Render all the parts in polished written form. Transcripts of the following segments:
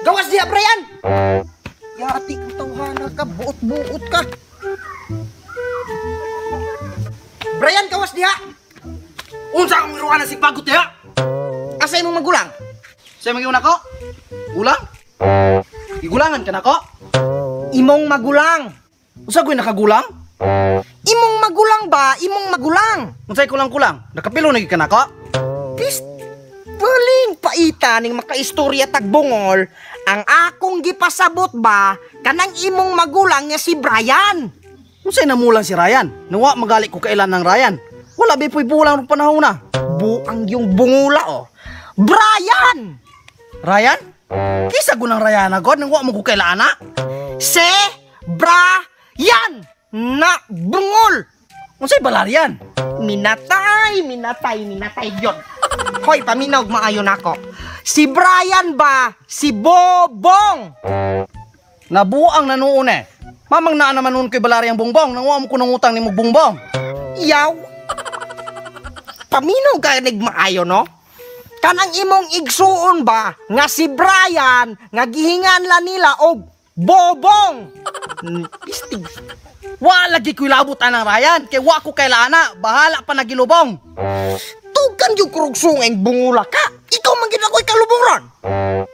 Gawas diha, Brian. Yati kang tawhana ka, buot-buot ka. Brian, gawas diha. Unsa akong iruan si bagot diha? Asa imong magulang? Sa imong ko? Gulang? Gigulangan ka nako? Imong magulang. Unsa ko'y nakagulang? Imong magulang ba? Imong magulang. Unsay kulang-kulang? Nakapilo na gyud ka nako? Pis, baling paita ning makaistorya tagbungol, ang akong gipasabot ba kanang imong magulang nga si Brian. Unsay namulang si Ryan? Nawa magali ko kailan ng Ryan. Wala ba po'y bulang rong panahon na. Buang yung bungula oh. Brian! Ryan? Kisa ko ng Ryan agad nang wa mo ko kailan na. Si Brian! Na bungol! Unsay balarian? Minatay, minatay, minatay yun. Hoy, paminaw maayo nako. Si Brian ba? Si Bobong! Nabuang na noon eh. Mamang naa naman noon ko'y balariang bongbong nang wa mo ko nangutang ni mo bongbong. Yaw! Paminaw ka maayo, no? Kanang imong igsuon ba nga si Brian nga gihingan la nila og Bobong? Pistig. Wa lagi ko'y labot anang Ryan kay wa ko kailan na. Bahala pa nagilubong. Tugan yung kurugsung ang bungula ka. Ikaw man gid ako'y kalubong ron.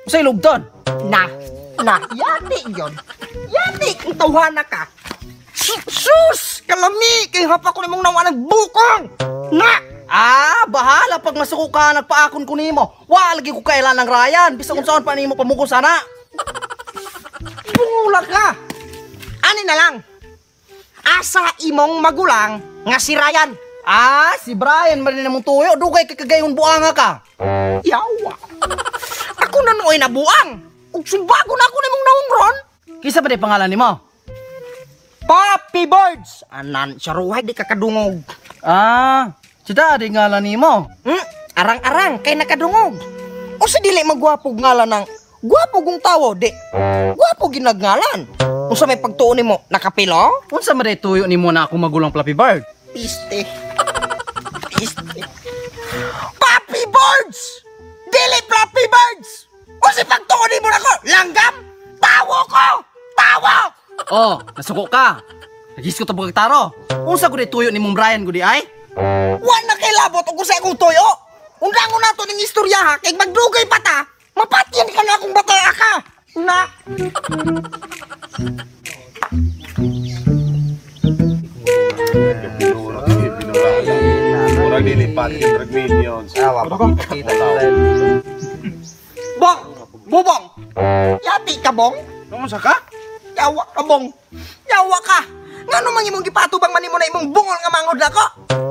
Unsay lubton? Na, na, yani yon. Yani, kung tawhana ka. Sus! Kalami! Kay hapa ko nimong nawa ng bukong! Na! Ah, bahala pag masuko ka nagpaakon ko nimo. Wa lagi ko kailan ng Ryan. Bisag unsaon pa nimo pamugos ana. Bungula ka! Ani na lang? Asa imong magulang nga si Ryan? Ah, si Brian man na mong tuyo. Dugay kay kagayon buanga ka. Yawa! Ako na nooy nabuang! Ug sumbago na ako nimong naong ron! Kisa ba di pangalan nimo? Papi Birds! Anan, siya ruhay di ka kadungog. Ah, sida di ngalan nimo. Arang-arang kay nakadungog. O sa dili magwapo ngalan ng gwapo kong tawo, di. Gwapo ginagngalan. Unsa may pagtuon nimo, nakapilo? Unsa man di tuyo nimo na ako magulang Flappy Bird? Piste. Piste. Papi Birds! Dili Flappy Birds! O sa pagtuon nimo nako, langgam? Tawo ko! Tawo! Oh, nasuko ka. Nagisko ta pagtaro. Taro. Unsa ko di tuyo nimong Brian gudi ay? Wa na kay labot og usa akong tuyo. Undangon nato ning istorya ha, kay magdugay pa ta, mapatyan ka na akong bata ka. Na. Murag dili patin drag minions. Bong, bubong. Yati ka bong? Unsa ka? Yawa ka bong. Yawa ka. Ngano man imong gipatubang man nimo na imong bungol nga mangod nako?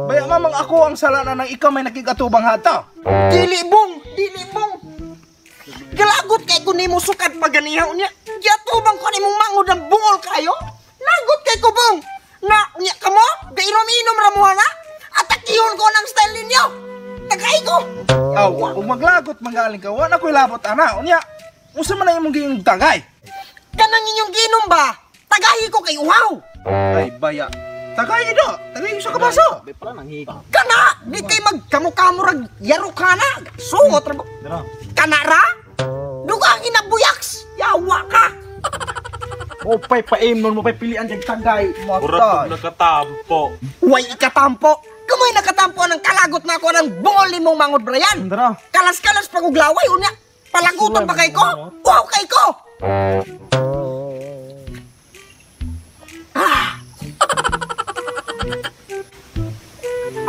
Baya mamang ako ang salanan ng ikaw may nakigatubang hata. Dili bong, dili bong. Galagot kay ko nimo sukad paganihaw niya. Giatubang ko nimong mangod ang bungol kayo. Lagot kay ko bong. Na unya kamo, gainom-inom ra mo na. Atakihon ko ng style ninyo. Tagay ko. Aw, ug maglagot manggaling ka, wa na ko'y labot ana. Unya, unsa man ang imong giing tagay? Kanang inyong ginom ba? Tagahi ko kay uhaw. Ay baya. Tagay do, tagay sa kabaso. Kana, di kay magkamukamo rag yaro kana. Sungot ra ba? Kana ra? Dugang inabuyaks. Yawa ka. Opay paim nun mo pay pilian kag tagay. Murag nakatampo. Way ikatampo. Kumoy nakatampo ng kalagot na ako ng bungol nimong mangod Brian. Andra. Kalas-kalas paguglaway unya. Palaguton pa kay ko. Wow kay ko. Ah.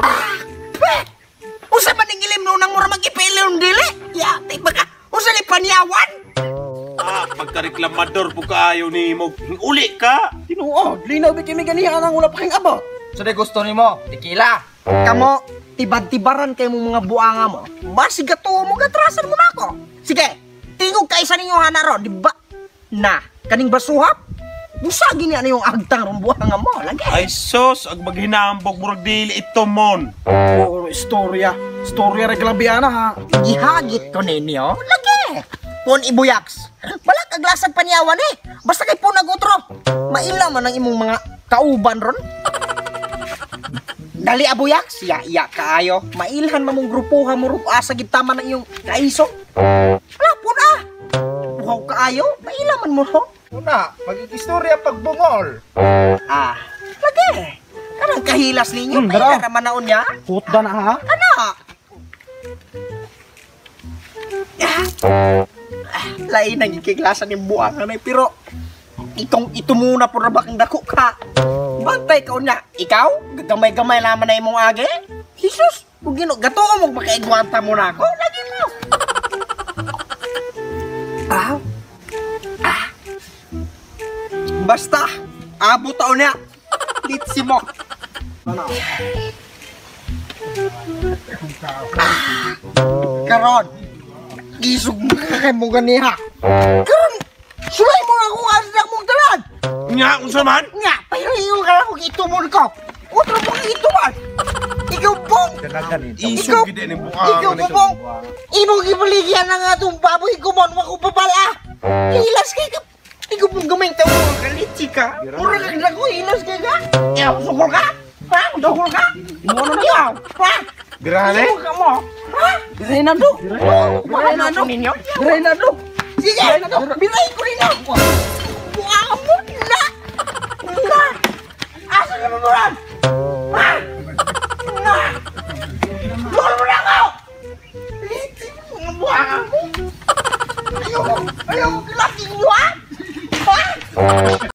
Ah. Peh! Usa man ning ilim no nang mura mag-ipilon dili? Yati baka usa ni panyawan? Ah, pagkareklamador po kaayo nimo. Uli ka. Tinuod, linaw bi kami ganiha nang wala pa king abot. So di gusto nimo, tequila. Kamo, tibad-tibaran kay mong mga buanga mo. Basig gato mo, gatrasan mo na ako. Sige, tingog kaysa ninyo hana ron, di ba? Na, kaning basuhap? Busagin niya na yung agtang rong buanga mo, lagi. Ay sos, ag maghinambog murag dili ito mon. Oh, istorya. Istorya ra galabiana ha. Gihagit ko ninyo, lagi. Pon ibuyaks. Balak aglasag panyawan eh. Basta kay pon nagutro. Maila man ang imong mga kauban ron. Dali abuyaks, ya ya kaayo. Mailhan mamong grupuha mo ro asa gid tama na iyong kaiso. Wala pon ah. Uhaw kaayo. kaayo. Paila man mo ho. Una, pag-istorya pagbungol. Ah, lagi. Kanang kahilas ninyo, paila dara. naman naon niya. Putda na ha. Ana. Ah, lain ang ikiklasan yung buang na pero itong ito muna po na bakang dako ka. Bantay ka unya. Ikaw, gagamay-gamay laman na imong age. Jesus, kung gino, gato mo makaigwanta mo na ako. Lagi mo. Ah. Ah. Basta, abot taon niya. Litsi mo. Karon, gisog mo ka kay mo ganiha. Karon, sulay mo na akong anak mong tanan. Nya, unsa man? Nga, pahiringon ka lang kung itumon ko. Utro mo kang ituman. Ikaw, Bong. Isog gid ni buang. Ikaw, Bong. Imong gibaligyan na nga itong baboy gumon, wako babala. Hilas kay ka. Ikaw pong gamay tao, kalitsi ka. Mura kang nago, hilas kay ka. Ikaw, sukol ka? Ha? Sukol ka? Ikaw, ha? Birane? Sukol ka mo? Ha? Biray na do. Biray na ninyo? Biray na do. Sige, biray ko.